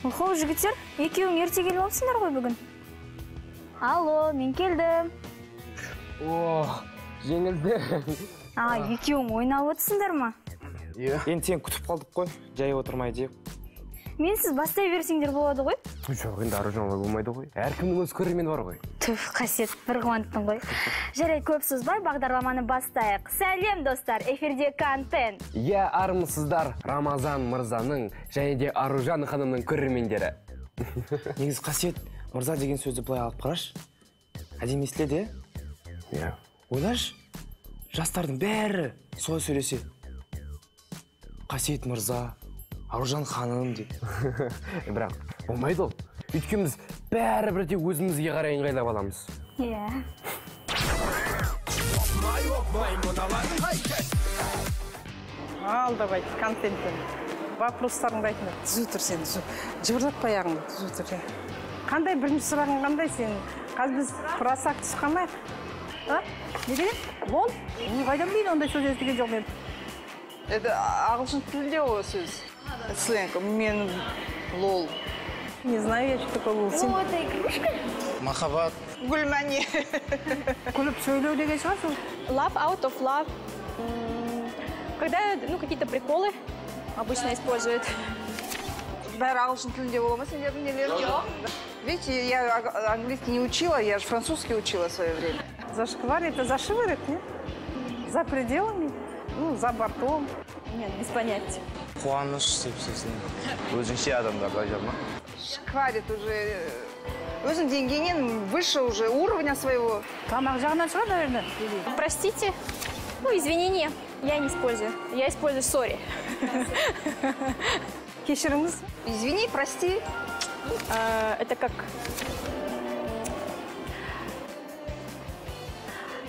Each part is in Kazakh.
Оқо, жігіттер, екеуің ерте келіп алыпсыңдар ғой бүгін. Алло, мен келдім. О, жеңілді. А, екеуің ойнап отырсыңдар ма? Иә. Енді сені күтіп қалдық қой, жай отырмай деп. Менсіз бастай берсеңдер болады ғой? Жоқ, енді Аружан олай болмайды ғой. Әркімнің өз көрермені бар ғой. Түф, Қасиет, бір қуанттың ғой. Жарайды, көп созбай бағдарламаны бастайық. Сәлем, достар, эфирде контент. Иә, армысыздар, Рамазан мырзаның және де Аружан ханымның көрермендері. Негізі Қасиет, мырза деген сөзді былай алып қарашы. Әдемі естіледі, иә? Ойлашы, жастардың бәрі солай сөйлесе. Қасиет мырза, Аружан ханым деп. Бірақ болмайды ол. Өйткені біз бәрі бірде өзімізге қарай ыңғайлап аламыз. Иә. Ал, давайте, контенттен. Вопростарыңды айтыңдар. Түзу тұр сен, түзу. Жыбырлатпа аяғыңды, түзу тұр. Қандай бірінші сұрағың қандай сенің? Қазір біз просак түсіп қалмайық. А? Не деген? Лол? Мен қайдан білейін, ондай сөз естіген жоқ мен. Это ағылшын тілінде ол сөз. Сленг. Мен лол. Не знаю я, что такое лол. О, это игрушка? Махаббат. Гүлмәне. Күліп сөйлеу деген шығар сол. Love out of love. Когда, ну, какие-то приколы обычно используют. Бәрі ағылшын тілінде бола ма сендердің нелерің? Жоқ. Видите, я английский не учила, я же французский учила в свое время. Зашквар, это за шиворот, нет? За пределами, ну, за бортом. Нет, без понятия. Қуаныш деп сезінемін. Өзіңше адамдарды айтады ма? Шкварит уже өзің деңгейінен выше уже уровня своего. Тамақ жағынан шығар, наверное. Простите, ну, извинения я не использую. Я использую сори. Кешіріңіз. Извини, прости. Это как...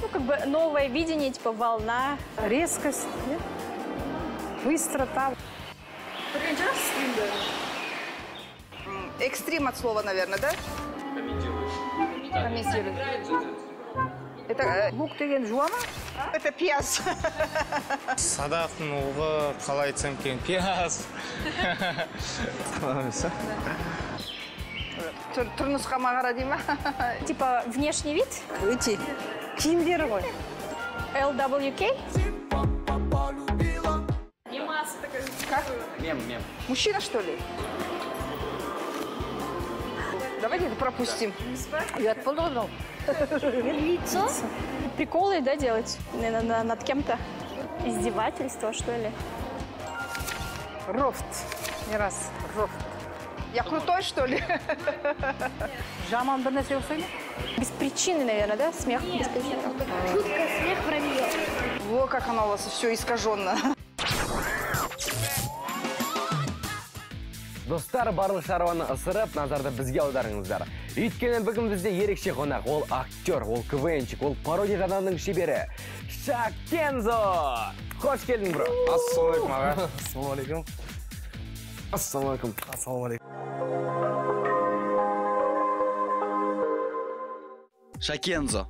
Ну, как бы новое видение, типа волна. Резкость, нет? Быстрота. Экстрим от слова, наверное, да? Комментируешь. Это лук деген жуа ма? Это пияз. Садақтың оғы қалай айтсам екен? Пияз. Түр нұсқама қара дей ма? Типа внешний вид? Өте. Киімдері ғой. LWK? Как? Мем, мем. Мужчина, что ли? Давайте это пропустим. Ұят болды ғой мынау. Лицо? Приколы, да, делать над кем-то? Издевательство, что ли? Рофт. Не раз. Рофт. Я крутой, что ли? Жаман бір нәрсе ұқсай ма? Без причины, наверное, да? Смех без причины. Шутка, смех вранье. Во, как оно у вас все искаженно. Достар, барлық шаруаны ысырып, назарды бізге аударыңыздар. Өйткені бүгін бізде ерекше қонақ. Ол актер, ол КВНчик, ол пародия жанрының шебері. Шакензо! Қош келдің, бро. Ассалаумағалейкум, аға. Ассалаумағалейкум. Ассалаумағалейкум. Ассалаумағалейкум. Шакензо.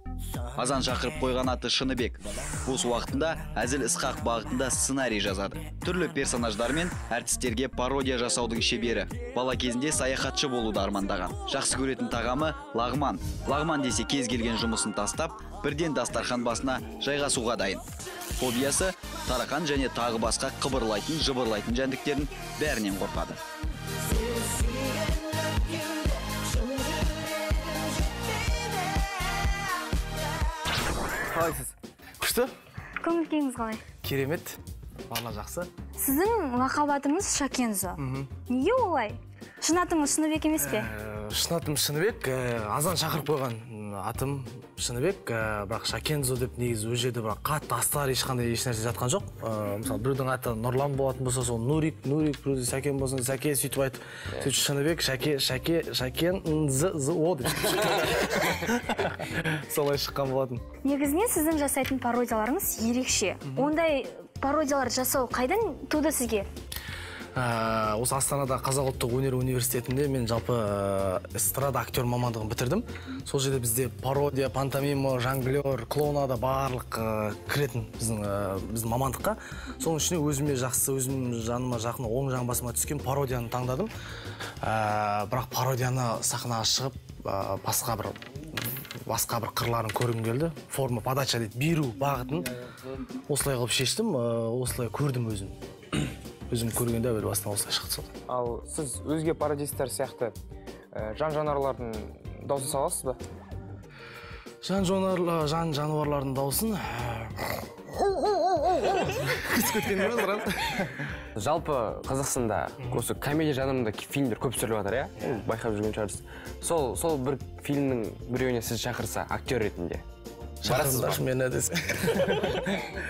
Азан шақырып қойған аты Шыныбек. Бос уақытында әзіл ысқақ бағытында сценарий жазады. Түрлі персонаждар мен әртістерге пародия жасаудың шебері. Бала кезінде саяхатшы болуды армандаған. Жақсы көретін тағамы лағман. Лағман десе кез келген жұмысын тастап, бірден дастархан басына жайғасуға дайын. Фобиясы тарақан және тағы басқа қыбырлайтын, жыбырлайтын жәндіктердің бәрінен қорқады. Қалайсыз? Күшті? Көңіл күйіңіз қалай? Керемет. Барлығы жақсы. Сіздің лақап атыңыз Шакензо. Неге олай? Шын атыңыз Шыныбек емес пе? Шын атым Шыныбек. Азан шақырып қойған атым Шыныбек. Бірақ Шакензо деп негізі ол жерде бірақ қатты астар ешқандай ешнәрсе жатқан жоқ. Мысалы біреудің аты Нұрлан болатын болса, сол Нурик, Нурик, біреудің Сәкен болсын, Сәке сөйтіп айтып, сөйтіп Шыныбек, Шәке, Шәке, Шәкен, З, З, О деп солай шыққан болатын. Негізінен сіздің жасайтын пародияларыңыз ерекше. Ондай пародиялар жасау қайдан туды сізге? Осы Астанада Қазақ ұлттық өнер университетінде мен жалпы эстрада актер мамандығын бітірдім. Сол жерде бізде пародия, пантомима, жонглер, клоунада барлық кіретін біздің мамандыққа. Соның ішінде өзіме жақсы, өзім жаныма жақын, оң жамбасыма түскен пародияны таңдадым. Бірақ пародияны сахнаға шығып, басқа бір қырларын көргім келді. Форма, подача дейді, беру бағытын осылай қылып шештім, осылай көрдім өзім. Өзім көргенде әуел басынан осылай шықты сол. Ал сіз өзге пародистер сияқты жан жануарлардың даусын саласыз ба? Жан жануарлардың даусын күтіп кеткен емес, рас. Жалпы Қазақстанда осы комедия жанрында фильмдер көп түсіріліп жатыр, иә? Байқап жүрген шығарсыз. Сол бір фильмнің біреуіне сіз шақырса, актер ретінде барасыз ба? Мені десе.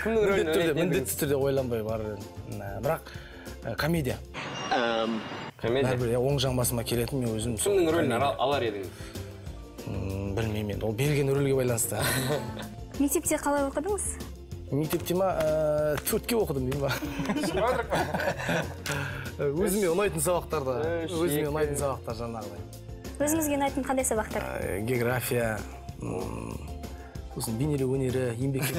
Кімнің рөлін ойнайтын? Міндетті түрде ойланбай барар едім. Бірақ комедия. Комедия? Бәрібір, оң жамбасыма келетін мен өзім. Кімнің рөлін алар едіңіз? Білмеймін енді, ол берілген рөлге байланысты. Мектепте қалай оқыдыңыз? Мектепте ма, 4-ке оқыдым деймін ба. Өзіме ұнайтын сабақтарда, өзіме ұнайтын сабақтар жаңағыдай. Өзіңізге ұнайтын қандай сабақтар? География, сосын бейнелеу өнері, еңбекке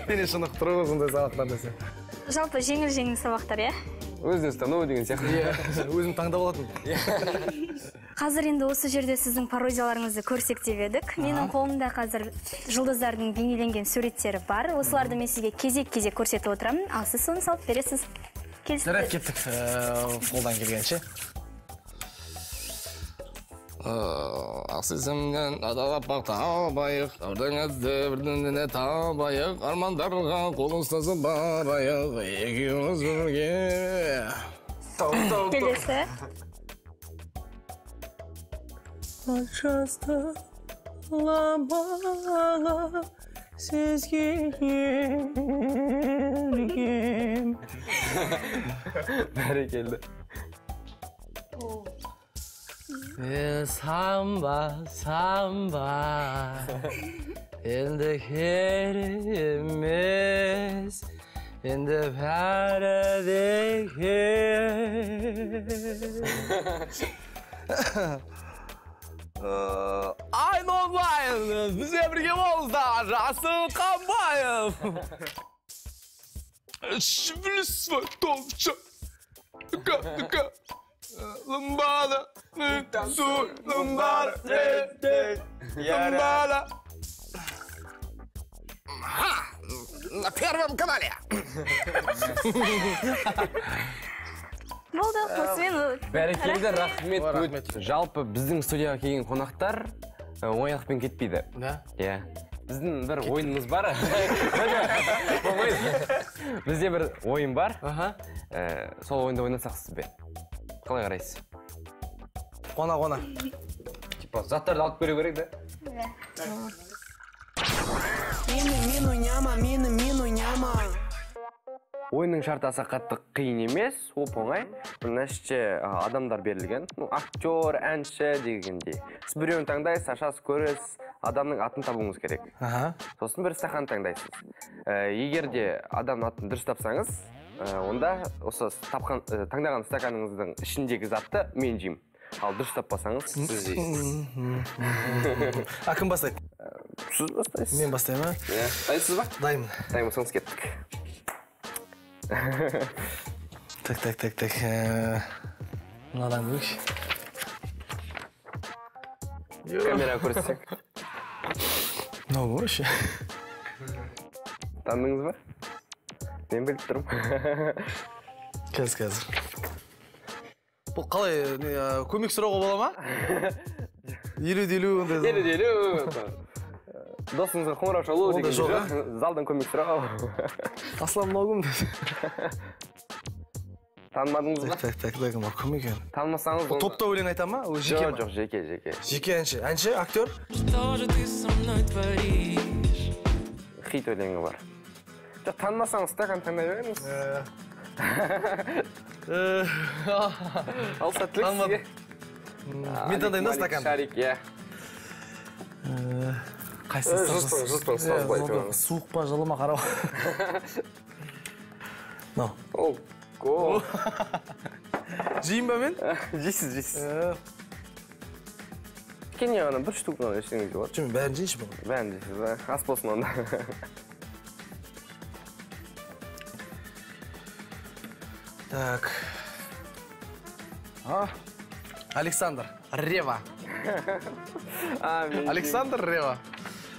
дене шынықтыру, сондай сабақтар десе. Жалпы жеңіл-жеңіл сабақтар, иә? Өзіңіз тану деген сияқты. Өзім таңдап алатын. Қазір енді осы жерде сіздің пародияларыңызды көрсек деп едік. Менің қолымда қазір жұлдыздардың бейнеленген суреттері бар. Осыларды мен сізге кезек-кезек көрсетіп отырамын. Ал сіз соны салып бересіз. Жарайды, кеттік. Қолдан келгенше. Ақ сезімнен адалап бақтабайық, ырдыңызды бірдеңе табайық, армандарға қол ұстасып барайық, екеуміз бірге. Келесі. Лабала сізге ерген. Бәрекелді. Самба, самба, енді керек емес, енді бәрі де кеш. Айн онлайн, бізге бірге болыңыздар, Жасыл Қамбаев. Ламбада, танцуй, ламбада, ламбада. На первом канале. Болды, осымен. Бәрекелді, рахмет. Жалпы біздің студияға келген қонақтар оңайлықпен кетпейді. Да? Иә. Біздің бір ойынымыз бар. Бізде бір ойын бар. Сол ойынды ойнасақ сізбен. Қалай қарайсыз? Қона-қона. Типа заттарды алып беру керек, да? Мен ойнама, мен ойнама. Ойынның шарты аса қатты қиын емес, оп-оңай. Мына іште адамдар берілген. Актер, әнші дегендей. Сіз біреуін таңдайсыз, ашасыз, көресіз, адамның атын табуыңыз керек. Сосын бір стақан таңдайсыз. Егер де адамның атын дұрыс тапсаңыз, онда осы таңдаған стаканыңыздың ішіндегі затты мен жеймін. Ал дұрыс таппасаңыз, сіз жейсіз. А кім бастайды? Сіз бастайсыз. Мен бастаймын, а? Иә. Дайынсыз ба? Дайынмын. Дайын болсаңыз, кеттік. Так, так, так, так. Мынадан көрейікші. Камераға көрсетсек. Мынау кім вообще? Таныдыңыз ба? Мен біліп тұрмын. Қазір, қазір. Бұл қалай, көмек сұрауға бола ма? 50-50 ондай. 50-50. Досыңызға қоңырау шалу деген жоқ. Залдан көмек сұрау. Аслан, мынау кім? Танымадыңыз ба? Так, так, так, мынау кім екен? Танымасаңыз... Бұл топта өлең айта ма? Жеке ма? Жоқ, жеке, жеке. Жеке әнші. Әнші, актер? Что же ты со мной творишь? Хит өлеңі бар. Жоқ, танымасаңыз стакан таңдай беріңіз. Ал сәттілік сізге. Мен таңдаймын да стакан? Шарик, иә. Қайсысы? Жылытпаңыз, сразу. Суық па, жылы ма, қарау. Мынау. Ол О. Жейін ба мен? Жейсіз, жейсіз. Кішкене ғана бір штук ғана жесеңіз болады. Жоқ, мен бәрін жейінші бүгін. Бәрін жейсіз, ба? Ас болсын онда. Так. Александр Рева. Александр Рева.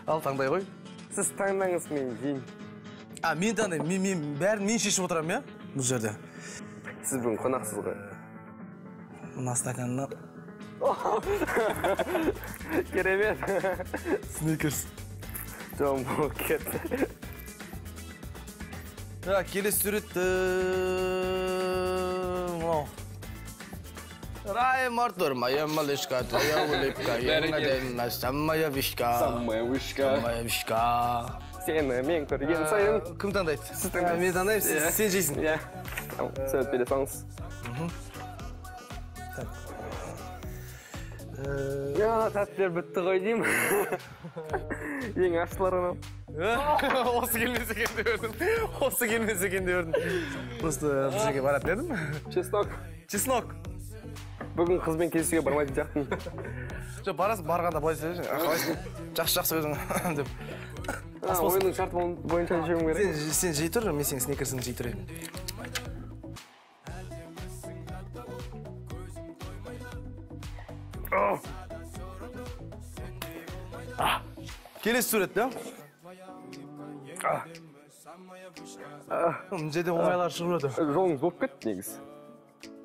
Ал, таңдай ғой. Сіз таңдаңыз, мен жейін. А, мен таңдаймын. Мен бәрін мен шешіп отырамын, иә? Бұл жерде. Сіз бүгін қонақсыз ғой. Мына стаканнан. Керемет. Сникерс. Жолым болып кетті. Келесі сурет мынау. Райым Артур, моя малышка, твоя улыбка, я самая вышка. Самая вышка. Самая вышка. Сені мен көрген сайын. Кім таңдайды? Сіз таңдайсыз. Мен таңдаймын, сен жейсің. Иә. Сурет бере салыңыз. Тәттілер бітті ғой деймін. Ең ащылары анау. Осы келмес екен деп едім. Осы келмес екен деп едім. Просто бір жерге баратын едім. Чеснок. Чеснок. Бүгін қызбен кездесуге бармайтын сияқтымын. Жоқ, барасың, барғанда былай сөйлесең, қалайсың? Жақсы, жақсы өзің деп. Ойынның шарты бойынша жеуім керек. Сен жей тұр, мен сенің сникерсіңді жей тұрайын. Келесі сурет, да? Мына жерде оңайлар шығып жатыр. Жолыңыз болып кетті негізі.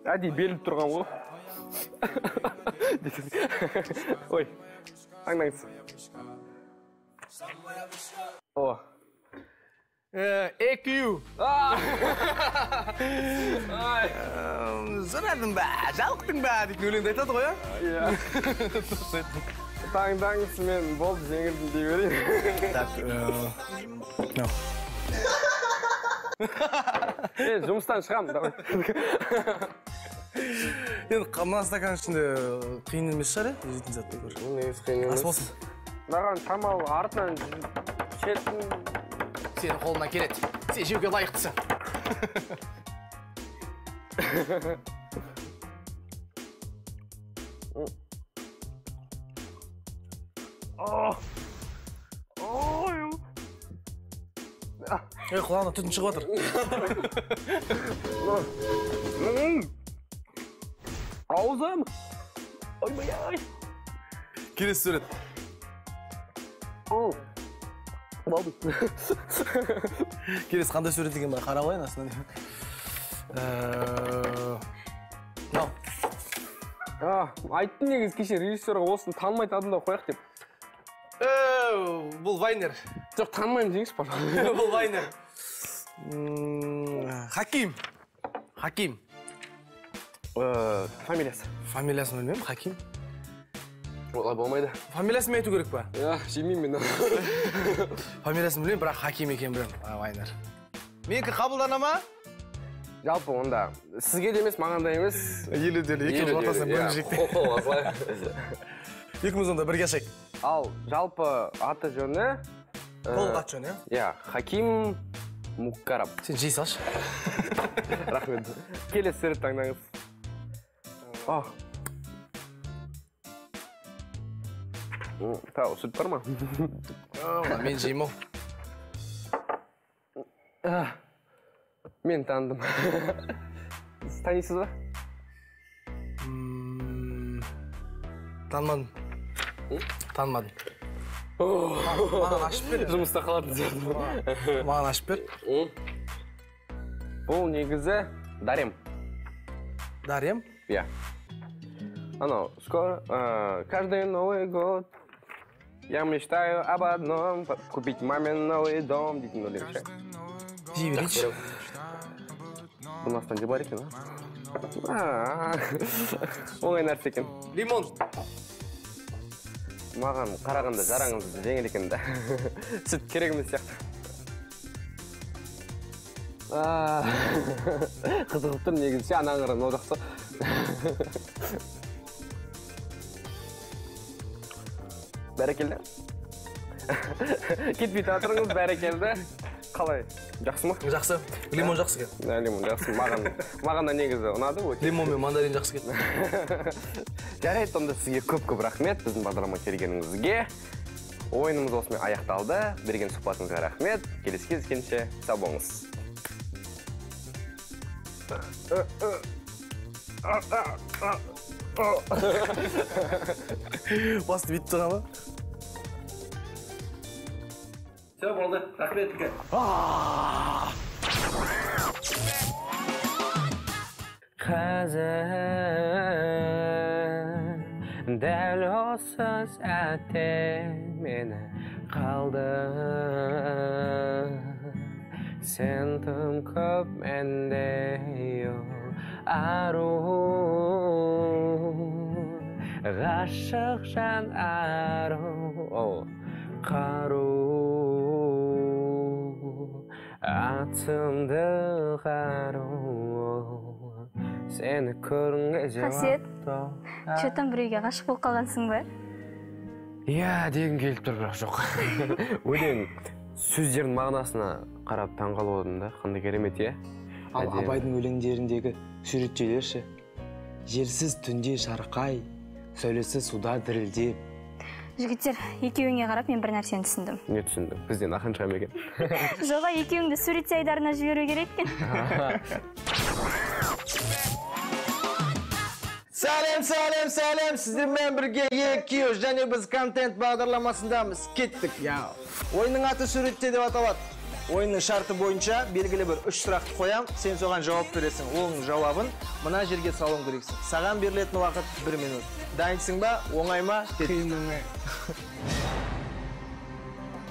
Әдейі беріліп тұрған ғой. Ой, таңдаңыз. О. EQ. Сұрадың ба, жалықтың ба дейтін өлеңді айтады ғой, иә? Таңдаңыз, мен болып жеңілдім дей берейін. Так, мен жұмыстан шығамын, давай. Енді мына стакан ішінде қиын емес шығар, жейтін затты көр. Негізі қиын емес. Ас болсын. Маған шамалы артынан шетін. Сенің қолыңнан келеді. Сен жеуге лайықтысың. Ей, құлағына түтін шығып жатыр. Аузым. Ойбай-ай. Келесі сурет. Болды. Келесі қандай сурет екен бар, қарап алайын астынан. Мынау. Айттым негізі кеше режиссерға осыны танымайтын адамдар қояйық деп. Бұл вайнер. Жоқ, танымаймын деңізші, пожалуйста. Бұл вайнер. Хаким. Хаким. Фамилиясы. Фамилиясын білмеймін, Хаким. Олай болмайды. Фамилиясын айту керек па? Иә, жемеймін мен. Фамилиясын білмеймін, бірақ Хаким екенін білемін. Вайнер. Менікі қабылдана ма? Жалпы онда сізге де емес, маған да емес. Елу-елу, екеуміз ортасынан бөліп жейік. Осылай. Екеуміз онда бірге ашайық. Ал, жалпы аты жөні... Толық аты жөні, иә? Хаким Мукарап. Сен жей салшы. Рахмет. Келесі сурет таңдаңыз. Тау, сүт бар ма? Мен жеймін ау. Мен таныдым. Сіз танисыз ба? Танымадым. Танымадым. Маған ашып бер. Жұмыста қалатын сияқты. Маған ашып бер. Бұл негізі Дарем. Дарем? Иә. Анау, скоро, каждый Новый год я мечтаю об одном, купить маме новый дом дейтін өлең ше. Жей берейінші. Бұның астынан не бар екен, а? Оңай нәрсе екен. Лимон. Маған қарағанда жараңыз жеңіл екен да. Сүт керек емес сияқты. Қызығып тұр негізі ше, анаған қарағанда мынау жақсы. Бәрекелді. Кетпей тұрыңыз, бәрекелді. Қалай? Жақсы ма? Жақсы. Лимон жақсы екен. Да, лимон жақсы. Маған да негізі ұнады өте. Лимон мен мандарин жақсы екен. Жарайды, онда сізге көп-көп рахмет біздің бағдарламаға келгеніңізге. Ойынымыз осымен аяқталды. Берген сұхбатыңызға рахмет. Келесі кездескенше сау болыңыз. Басты бүйтіп тұрған ба? Все, болды. Рахмет үлкен. Қазір дәл осы сәтте мені қалдыр. Сен тым көп менде ару, ғашық жан ару, қару, атымды қару. Сені көргім кезде. Қасиет, че там біреуге ғашық болып қалғансың ба? Иә, дегім келіп тұр, бірақ жоқ. Өлең сөздердің мағынасына қарап таңғалып отырмын да, қандай керемет, иә? Ал Абайдың өлеңдеріндегі суреттеулер ше? Желсіз түнде жарқай, сәулесі суда дірілдеп. Жігіттер, екеуіңе қарап мен бір нәрсені түсіндім. Не түсіндің? Бізден ақын шыға ма екен? Жоға, екеуіңді суретте айдарына жіберу керек екен. Сәлем, сәлем, сәлем! Сіздермен бірге EQ және біз контент бағдарламасындамыз. Кеттік. Ойынның аты суретте деп аталады. Ойынның шарты бойынша белгілі бір 3 сұрақты қоям, сен соған жауап бересің. Оның жауабын мына жерге салуың керексің. Саған берілетін уақыт 1 минут. Дайынсың ба? Оңай ма? Қиын оңай.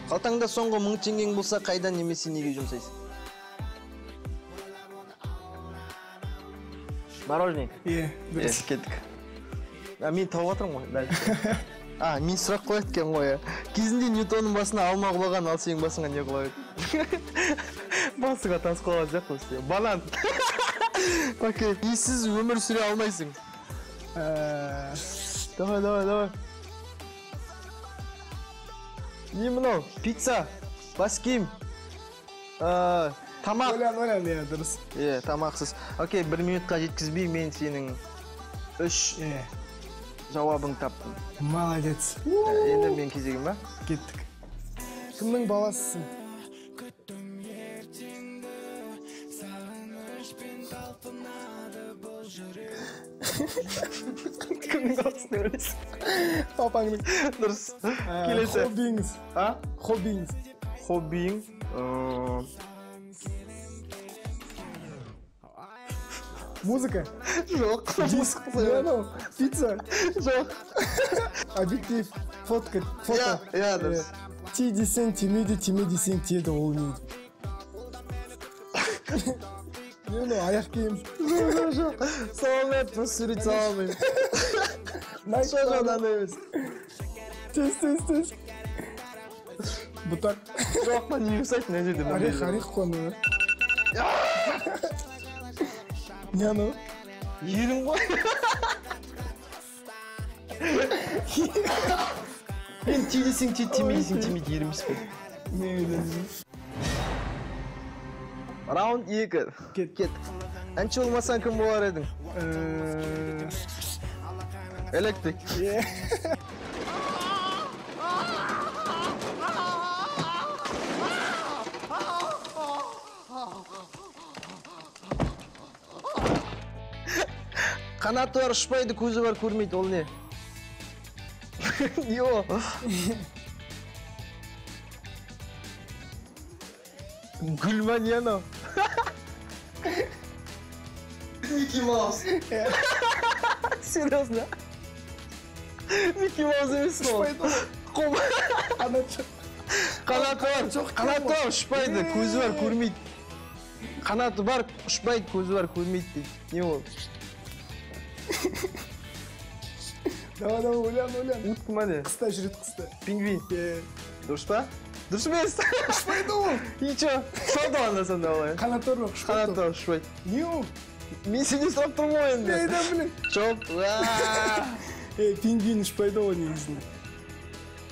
Қалтаңда соңғы 1000 теңгең болса, қайда немесе неге жұмсайсың? Мороженое? Иә, дұрыс. Кеттік. Мен тауып жатырмын ғой. Мен сұрақ қояды екен ғой. Кезінде Ньютонның басына алма құлаған, ал сенің басыңа не құлап еді? Басыңа тас құлаған сияқты осы. Банан. Окей. Несіз өмір сүре алмайсың? Давай, давай, давай. Не мынау? Пицца, бас киім, тамақ. Ойлан, иә, дұрыс. Иә, тамақсыз. Окей, 1 минутқа жеткізбей мен сенің 3 жауабың таптым. Молодец. Енді мен кезегім ба? Кеттік. Кімнің баласысың? Кімнің баласын деп ойлайсың? Папаңның. Дұрыс. Келесі. Хоббиіңіз. А? Хоббиіңіз. Хоббиің. Музыка? Жоқ. Диск? Пицца? Жоқ. Объектив? Фотка? Фото? Иә, дұрыс. Ти десең тимейді, тиме десең тиеді, ол не? Не мынау, аяқ киім? Жоқ, жоқ. Сала алмаймын, просто сурет сала алмаймын. Жоқ, андай емес. Тез, тез, тез. Бұтақ. Жоқ, мына не ұқсайды мына жерде? Орех, орех қой анау. Не анау? Ерін ғой. Мен ти десең ти, тиме десең тимейді, ерін емес пе? Раунд 2. Кет. Әнші болмасаң кім болар едің? Электрик. Қанаты бар ұшпайды, көзі бар көрмейді, ол не? Не ол? Гүл ма, не анау? Микки Маус. Серьезно? Микки Маус емес ол. Қанаты бар, қанаты бар ұшпайды, көзі бар көрмейді. Қанаты бар ұшпайды, көзі бар көрмейді дейді. Не ол? Давай, давай, ойлан, ойлан. Утка ма не? Қыста жүреді, қыста. Пингвин. Дұрыс па? Дұрыс емес. Ұшпайды ол. И че? Ұшады анда сонда олай. Қанаты бар, ұшпайды. Қанаты бар, ұшпайды. Не ол? Мен сенен сұрап тұрмын ғой енді. Қайдан білейін? Жоқ. Пингвин ұшпайды ғой негізінде.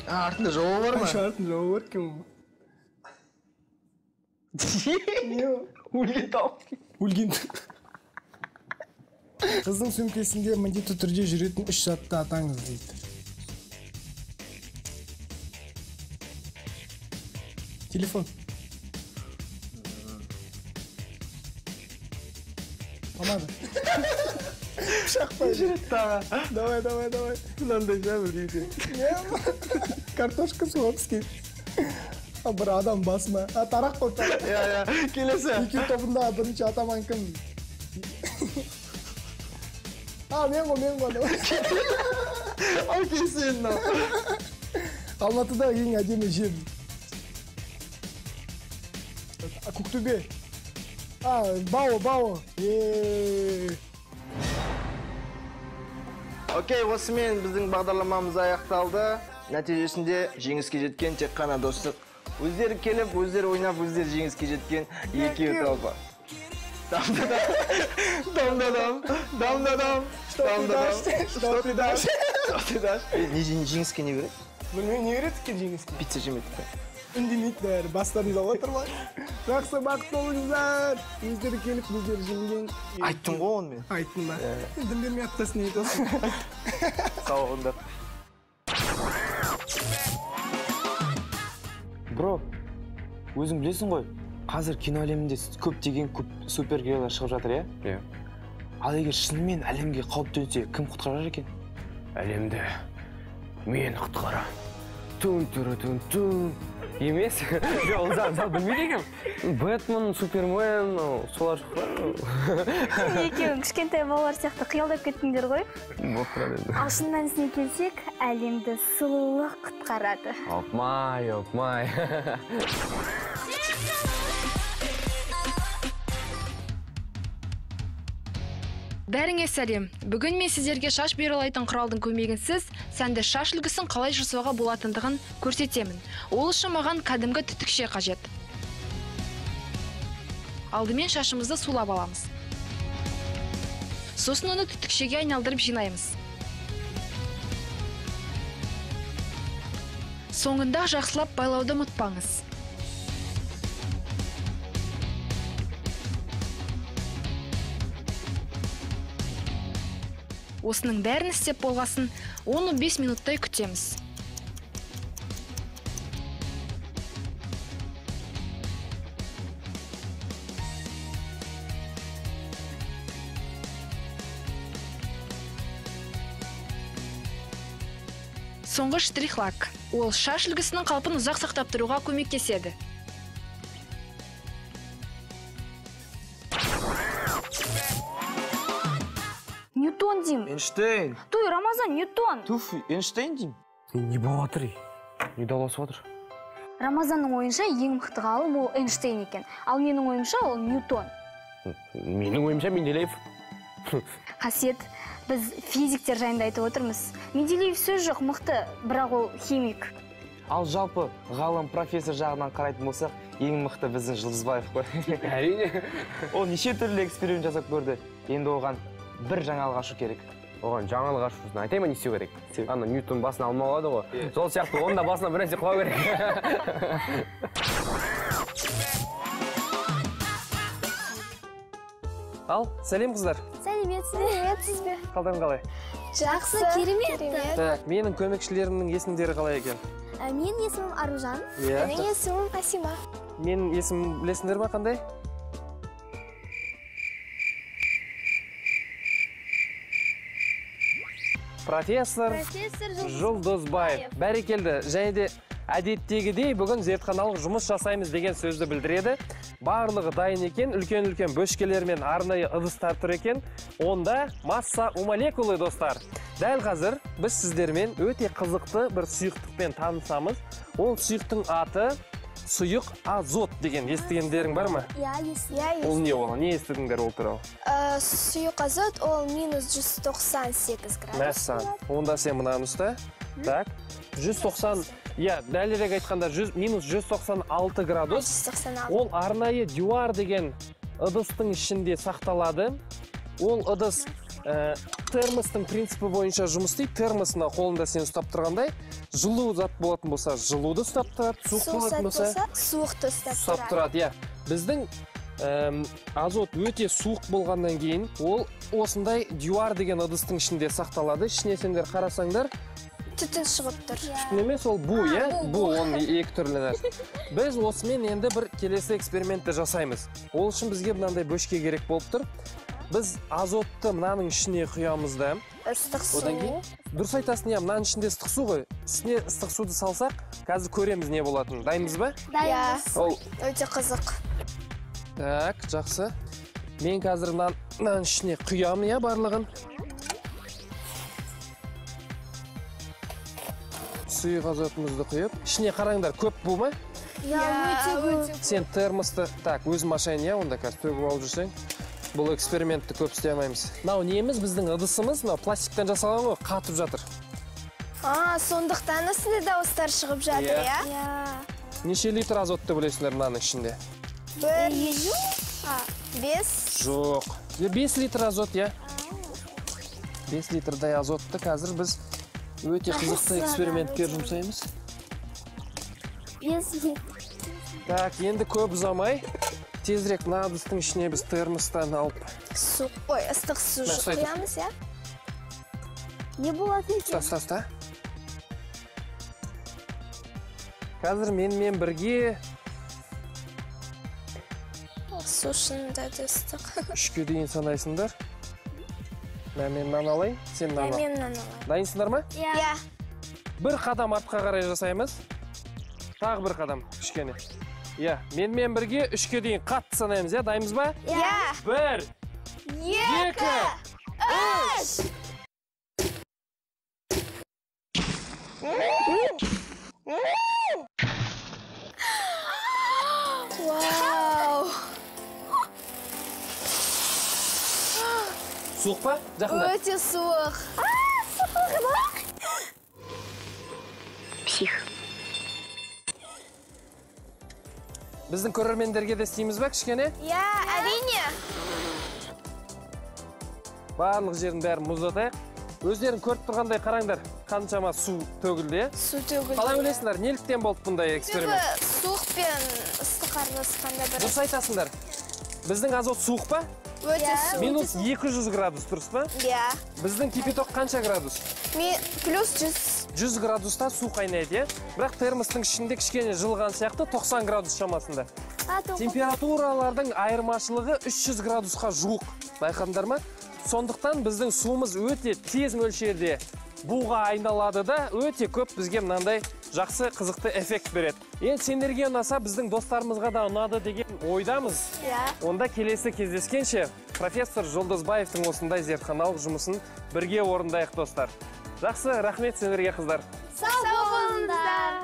Артында жауабы бар ма? Артында жауабы бар екен ол. Не ол? Өлген тауық. Өлген. Қыздың сөмкесінде міндетті түрде жүретін 3 затты атаңыз дейді. Телефон. Помада. Пышақ па? Жүреді тағы. Давай, давай, давай. Мынандай жабыр дейді. Картошка суға піскен. Бір адам басына. Тарақ қой, тарақ. Иә, иә. Келесі. Екеу тобында бірінші атаман кім? Мен ғой, мен ғой. Окей, сен мынау. Алматыда ең әдемі жер. Көктөбе. Бао, бао. Окей, осымен біздің бағдарламамыз аяқталды. Нәтижесінде жеңіске жеткен тек қана достық. Өздері келіп, өздері ойнап, өздері жеңіске жеткен екеу тобы. Дам-да-дам, дам-да-дам, дам-да-дам. Что ты дашь? Что ты дашь? Не жеңіске не береді? Білмеймін, не береді екен жеңіске? Пицца жемеді екен. Үндемейді бәрі, бастарын салып отыр ма? Жақсы, бақытты болыңыздар. Өздері келіп, өздері жеңген. Айттым ғой оны мен. Айттым ба? Дым бермей аттасын не айтасың? Сау болыңдар. Бро, өзің білесің ғой, қазір кино әлемінде көптеген көп супергеройлар шығып жатыр, иә? Иә. Ал егер шынымен әлемге қауіп төнсе, кім құтқарар екен? Әлемді мен құтқарам. Тун-туру-тун-тун. Емес. Жоқ, ол зат білмейді екенмін. Бэтмен, Супермен, солар жоқ па? Екеуің кішкентай балалар сияқты қиялдап кеттіңдер ғой. Болып тұрады енді. Ал шын мәнісіне келсек, әлемді сұлулық құтқарады. Опмай, опмай. Бәріңе сәлем. Бүгін мен сіздерге шаш бұйралайтын құралдың көмегінсіз сәнді шаш үлгісін қалай жасауға болатындығын көрсетемін. Ол үшін маған кәдімгі түтікше қажет. Алдымен шашымызды сулап аламыз. Сосын оны түтікшеге айналдырып жинаймыз. Соңында жақсылап байлауды ұмытпаңыз. Осының бәрін істеп болғасын 10-15 минуттай күтеміз. Соңғы штрих лак. Ол шаш үлгісінің қалпын ұзақ сақтап тұруға көмектеседі. Ньютон деймін. Эйнштейн. Той, Рамазан, Ньютон. Туф, Эйнштейн деймін. Не болып жатыр? Не дауласып отыр? Рамазанның ойынша ең мықты ғалым ол Эйнштейн екен. Ал менің ойымша ол Ньютон. Менің ойымша Менделеев. Қасиет, біз физиктер жайында айтып отырмыз. Менделеев сөз жоқ, мықты, бірақ ол химик. Ал жалпы ғалым профессор жағынан қарайтын болсақ, ең мықты біздің Жұлдызбаев қой. Әрине. Ол неше түрлі эксперимент жасап көрді. Енді оған бір жаңалық ашу керек. Оған жаңалық ашу үшін айтайын ба не істеу керек? Ана Ньютон басына алма алады ғой. Сол сияқты оның да басына бір нәрсе құлау керек. Ал, сәлем қыздар. Сәлеметсіз бе? Қалдарың қалай? Жақсы, керемет. Так, менің көмекшілерімнің есімдері қалай екен? Менің есімім Аружан. Менің есімім Асима. Менің есімім білесіңдер ма қандай? Профессор Жұлдызбаев. Бәрекелді. Және де әдеттегідей бүгін зертханалық жұмыс жасаймыз деген сөзді білдіреді. Барлығы дайын екен, үлкен-үлкен бөшкелер мен арнайы ыдыстар тұр екен. Онда масса у молекулы, достар. Дәл қазір біз сіздермен өте қызықты бір сұйықтықпен танысамыз. Ол сұйықтың аты сұйық азот деген. Естігендерің бар ма? Иә, естідім. Ол не ол? Не естідіңдер ол туралы? Сұйық азот ол минус 198 градус. Мәссаған. Онда сен мынаны ұста. Так, 190, иә, дәлірек айтқанда минус 196 градус. 196. Ол арнайы дюар деген ыдыстың ішінде сақталады. Ол ыдыс термостың принципі бойынша жұмыс істейді. Термос мына қолында сен ұстап тұрғандай, жылу зат болатын болса, жылуды ұстап тұрады, суық болатын болса, суықты ұстап тұрады. Иә. Біздің азот өте суық болғаннан кейін ол осындай дюар деген ыдыстың ішінде сақталады. Ішіне сендер қарасаңдар, түтін шығып тұр. Түтін емес, ол бу, иә? Бу, оның екі түрлі нәрсе. Біз осымен енді бір келесі экспериментті жасаймыз. Ол үшін бізге мынандай бөшке керек болып тұр. Біз азотты мынаның ішіне құямыз да. Ыстық су. Одан кейін, дұрыс айтасың, иә, мынаның ішінде ыстық су ғой. Үстіне ыстық суды салсақ, қазір көреміз не болатынын. Дайынбыз ба? Дайынбыз. Өте қызық. Так, жақсы. Мен қазір мынаның ішіне құямын, иә, барлығын. Сұйық азотымызды құйып. Ішіне қараңдар, көп бу ма? Иә, өте көп. Сен термосты, так, өзім ашайын, иә, онда қазір төгіп алып жүрсең. Бұл экспериментті көп істей алмаймыз. Мынау неміз, біздің ыдысымыз, мынау пластиктен жасалған ғой, қатып жатыр. А, сондықтан осындай дауыстар шығып жатыр, иә? Иә. Неше литр азот деп ойлайсыңдар мынаның ішінде? 1, 5. Жоқ. 5 литр азот, иә. 5 литрдай азотты қазір біз өте қызықты экспериментке жұмсаймыз. 5 литр. Так, енді көп ұзамай, тезірек мына ыдыстың ішіне біз термостан алып. Су, ой, ыстық су құямыз, иә? Не болады екен? Ұста, ұста. Қазір менімен бірге су шынында да ыстық. 3-ке дейін санайсыңдар. Мен мынаны алайын, сен мынаны ал. Мен мынаны алайын. Дайынсыңдар ма? Иә. Бір қадам артқа қарай жасаймыз. Тағы бір қадам, кішкене. Иә, менімен бірге 3-ке дейін қатты санаймыз, иә? Дайынбыз ба? Иә. 1, 2, 3. Вау! Суық па? Жақында. Өте суық. Суық. Псих. Біздің көрермендерге де істейміз ба кішкене? Иә, әрине. Барлық жерін бәрін мұздатайық. Өздерің көріп тұрғандай қараңдар, қаншама су төгілді, иә? Су төгілді. Қалай ойлайсыңдар, неліктен болды бұндай эксперимент? Себебі суық пен ыстық араласқанда бір. Дұрыс айтасыңдар. Біздің азот суық па? Өте суық. Минус 200 градус, дұрыс па? Иә. Біздің кипяток қанша градус? Плюс 100. 100 градуста су қайнайды, иә? Бірақ термостың ішінде кішкене жылыған сияқты 90 градус шамасында. Температуралардың айырмашылығы 300 градусқа жуық. Байқадыңдар ма? Сондықтан біздің суымыз өте тез мөлшерде буға айналады да, өте көп бізге мынандай жақсы қызықты эффект береді. Енді сендерге ұнаса, біздің достарымызға да ұнады деген ойдамыз. Иә. Онда келесі кездескенше профессор Жолдасбаевтың осындай зертханалық жұмысын бірге орындайық, достар. Жақсы, рахмет сендерге, қыздар. Сау болыңыздар.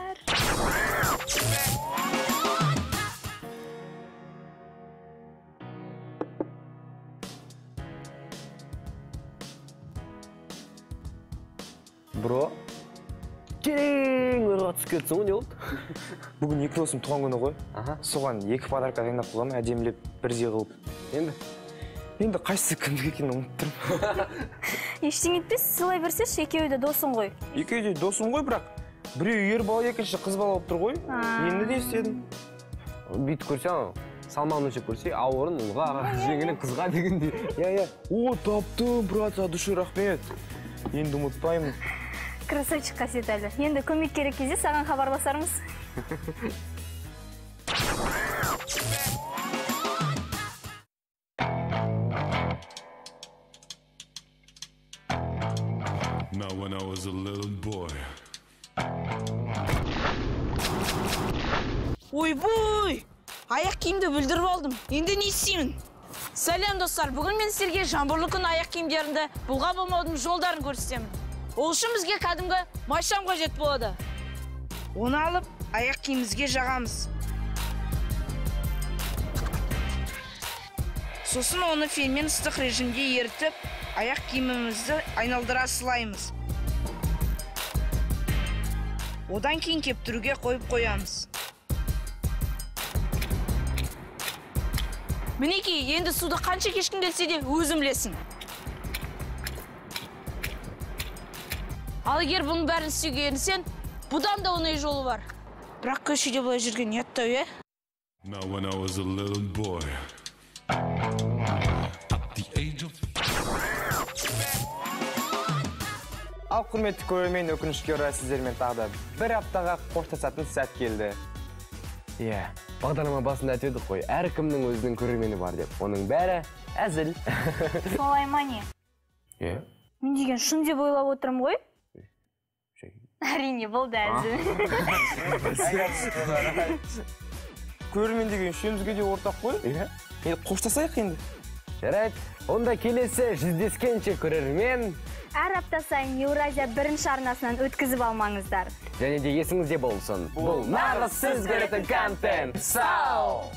Бро, терең ойға түсіп кетсің ғой, не болды? Бүгін екі досым туған күні ғой. Соған екі подарка дайындап қойғанмын, әдемілеп бірдей қылып. Енді? Енді қайсысы кімдікі екенін ұмытып тұрмын. Ештеңе етпес, сыйлай берсеші, екеуі де досың ғой. Екеуі де досым ғой, бірақ біреуі ер бала, екінші қыз бала болып тұр ғой. Енді не істедім? Бүйтіп көрсең, салмағын өлшеп көрсе, ауырын ұлға, жеңілін қызға дегендей. Иә, иә. О, таптым, брат, от души рахмет. Енді ұмытпаймын. Красавчик Қасиет әлі. Енді көмек керек кезде саған хабарласармыз. Now when I was a little boy. Ойбой! Аяқ киімді бүлдіріп алдым. Енді не істеймін? Сәлем, достар. Бүгін мен сіздерге жаңбырлы күн аяқ киімдерімді бұлғап алмаудың жолдарын көрсетемін. Ол үшін бізге кәдімгі майшам қажет болады. Оны алып, аяқ киімімізге жағамыз. Сосын оны фенмен ыстық режимде ерітіп, аяқ киімімізді айналдыра сылаймыз. Одан кейін кептіруге қойып қоямыз. Мінекей, енді суды қанша кешкің келсе де өзің білесің. Ал егер бұның бәрін істеуге ерінсең, бұдан да оңай жолы бар. Бірақ көшеде бұлай жүрген ұят-ау, е? Now when I was a little boy, at the age of... Ал құрметті көрермен, өкінішке орай сіздермен тағы да бір аптаға қоштасатын сәт келді. Иә, бағдарлама басында айтып едік қой, әркімнің өзінің көрермені бар деп. Оның бәрі әзіл. Солай ма не? Иә. Мен деген шын деп ойлап отырмын ғой. Әрине, бұл да әзіл. Көрермен деген үшеумізге де ортақ қой. Иә. Енді қоштасайық енді. Жарайды, онда келесі жүздескенше көрермен. Әр апта сайын Еуразия бірінші арнасынан өткізіп алмаңыздар. Және де есіңізде болсын. Бұл нағыз сіз көретін контент. Сау!